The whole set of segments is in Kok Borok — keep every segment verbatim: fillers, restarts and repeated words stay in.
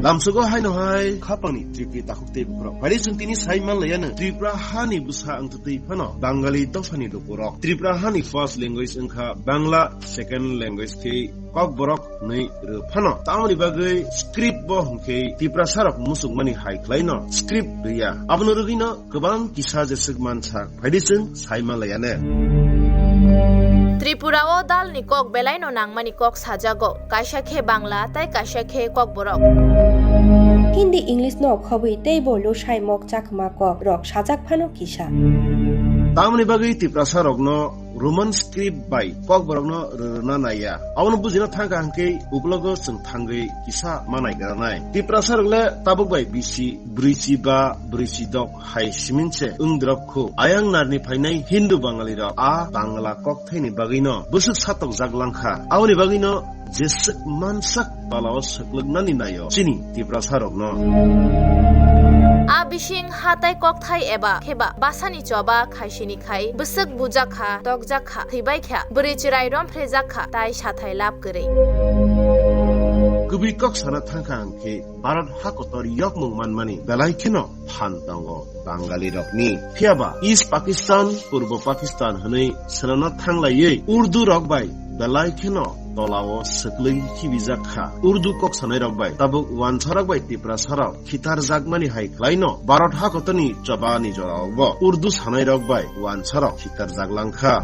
Tamsugo haino hai khapangni Tripuri takhuk tei bukhurok. Phai di chwng tini sai manlaiya no Tripura hani bwsa wngtwi phano Bangali dophani lukurok. Tripura hani first language wngkha Bangla, second language khe Kokborok hwnwi rw phano. Tamoni bagwi script bo hwnkhe Tiprasarok muchungmani hai khlaino script rwya. Abono rwgwino kwbang kisa jeswk mansak. Phai di chwng sai manlaiya ne. Tripura o dalni kok belaino nangmani kok sajago, kaisa khe Bangla tei kaisa khe Kokborok. Hindi, English no khobwi tei bo Lusai, Mok, Chakma kok rok sajak phano kisa. Tamoni bagwi Tiprasarokno Roman script bai Kokborokno rwrwna naiya. Abono bujina thangkha hwnkhe uklogo chwng thangwi kisa manai granai. Tiprasarok le tabuk bai bisi brwichi ba brwichi dok hai simin se wngdrop khu. Ayang narni phainai Hindu Bangalirok a Bangla kokthaini bagwino bwswk satokjak langkha. Aboni bagwino jeswk mansak balao swklwknani naio chini Tiprasarokno. A bising hatai kokthai eba kheba basani choba khaisini khai bwswk bujakha, tokjakha, thwibaikha, bwrwi chwrai romphrejakha, tai sathai lab kwrwi. Kubui kok sana thangkha hwnkhe Bharat hakotor yokmung manmani belai kheno phan tongo Bangalirokni. Phiyaba East Pakistan, Purbo Pakistan hwnwi swnamna thanglaiwi Urdu rok bai belai kheno tolao swklwi khibijak kha. Urdu kok sanairok bai tabuk wansarok bai Tiprasarok khitarjakmani hai khlaino Bharat hakotorni chobani jorao bo Urdu sanairok bai wansarok khitarjak langkha.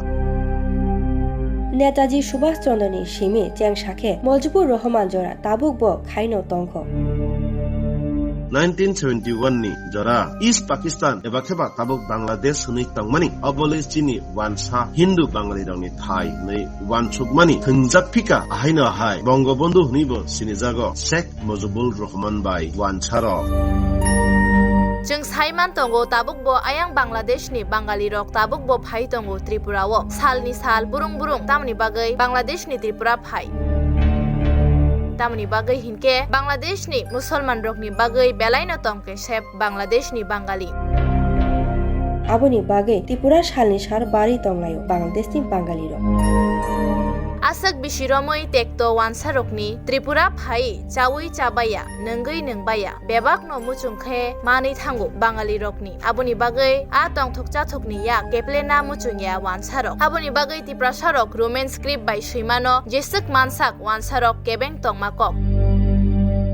Netaji Subhash Chandra ni simi chengsa khe Mojibur Rahman jora tabuk bo khaino tongkho. Nineteen seventy-one ni jora East Pakistan eba kheba tabuk Bangladesh hwnwi tongmani, obole chini wansa Hindu Bangalirokni thai hwnwi wansukmani thwngjak phika, ahaino hai Bongobondhu hwnwibo sinijago Sheikh Mujibur Rahman bai wansarok. Chwng sai man tongo, tabuk bo ayang Bangladesh ni Bangali rok tabuk bo phai tongo Tripura o. Sal ni sal, burung burung, tamni bagwi Bangladesh ni Tripura phai. Tamni bagwi hinkhe Bangladesh ni Musolman rok ni bagwi belai no tong kesep Bangladesh ni Bangali. Aboni bagwi Tripura salni sar bari tonglaio Bangladesh ni Bangali rok. Aswk bisi romwi tekto wansa rokni Tripura phai chawi chabaya, nungwi nungbaya, bebak no muchung khe manwi thango Bangali rokni. Aboni bagwi a tongthok chathok ni yak keplena muchung ya wansa rok. Aboni bagwi Tiprasa rok Roman script bai swimano jeswk mansak wansa rok kebeng tongma kok.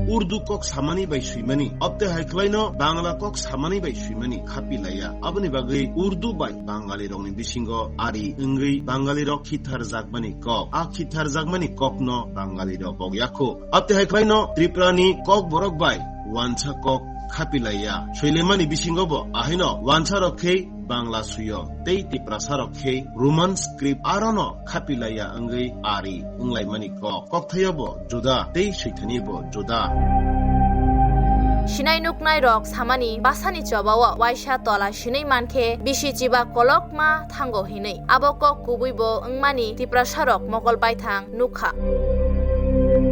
Urdu kok samani bai swimani, obte hai khlaino Bangla kok samani bai swimani khapi laiya. Aboni bagwi Urdu bai Bangali rokni bisingo ari wngwi Bangali rok khitharjakmani kok. A khitharjakmani kokno Bangali rok bok yakho. Obte hai khlaino Tripura ni kok borok bai wansa kok khapi laiya. Swilemani bisingo bo ahaino wansa rok khe Bangla suyo, tei Tiprasa rok khe Roman script arono khapi laiya wngwi ari wnglaimani kok. Kokthaio bo juda tei swithani bo juda. Sinai nuknai rok samani basani chobao waisa tola sinai mankhe bisi chiba kolokma thango hinwi. Abo kok kubui bo wngmani Tiprasa rok Mogol baithang nukha.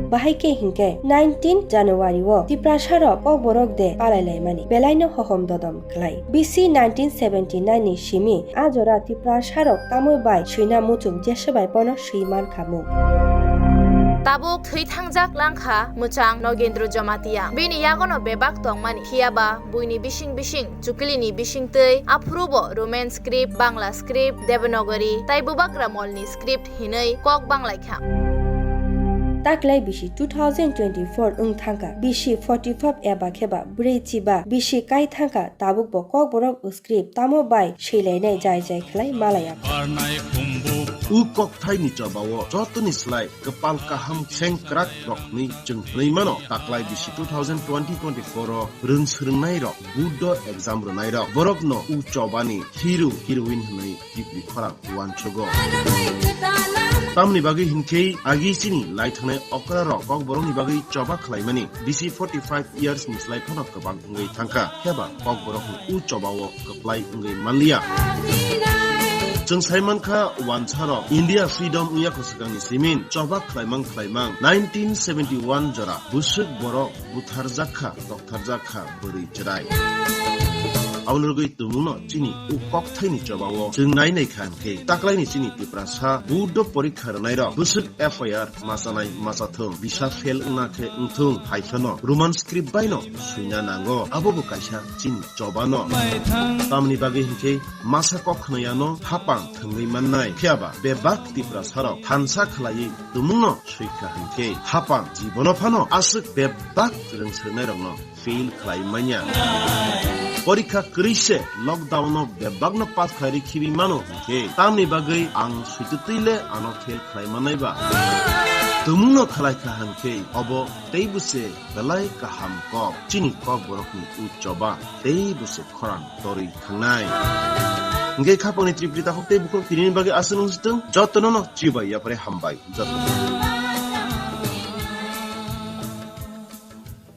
Bahai khe hinkhe nineteen January o Tiprasa rok Kokborok de palai laimani belaino hohom dodom khlai. B C nineteen seventy nine ni simi a jora Tiprasa rok tamo bai swina muchung jesa bai bono swi mankha mung. Tabuk thwi thangjak langkha mwchang Nogendro Jamatia. Bini yagono bebak tongmani, phiyaba buini bising bising chukilini bisingtwi aphuru bo Roman script, Bangla script, Devanagari tai Bubagra molni script hinwi kok banglaikha. Taklai bisi two thousand twenty-four wng thangkha, bisi forty-five eba kheba brwi chiba bisi kai thangkha, tabuk bo Kokborok script tamo bai swilainai jai jai khlai malaya. U kokthaini chobao jotoni slai kwpal kaham sengkrak rokni chwng hwnwi mano. Taklai bisi two thousand twenty twenty-four o rwng swrwngnairok, board o exam rwnairok, borokno u chobani hero heroine hwnwi Tripuri khorang uansugo. Tamni bagwi hinkhe agi chini lai thangnai okra rok Kokborokni bagwi choba khlaimani bisi forty-five years ni slai phano kwbang wngwi thangkha, heba Kokborokni u chobao kwplai wngwi manliya. Chwng sai mankha, wansarok India freedom wngya kho swkangni simin choba khlaimang khlaimang nineteen seventy-one jora bwswk borok butharjak kha, toktarjak kha bwrwi chwrai. Aboni rwgwi tumungno chini o kokthaini chobao chwng nai nai kha hwnkhe, taklaini chini Tiprasa board o porikha rwnairok bwswk F I R machanai machathung, bisa fail wngna khe wngthung hai phano Roman script baino swina nango. Abo bo kaisa chini chobano. Tamni bagwi hwnkhe masa kok khwnayano hapang thwngwi mannai, phiyaba bebak Tiprasarok thansa khwlaiwi tumungno swikha hwnkhe, hapang jibono phano aswk bebak rwngswrwngnairokno fail khlai manya. Porikha kwrwi se lockdown no bebak no pass khlai rwi khibi mano hwnkhe, tamni bagwi ang switwtwi le ano fail khlai mannai ba? Tumung no khlai kha hwnkhe, obo tei bo se belai kaham kok, chini kok borok ni u choba tei bo se khorang torwi thangnai. Hwnkhe khapang ni tripri takhuk tei bukhuk tini ni bagwi aswk nung swtwng, joto no no chibai yapre hambai joto.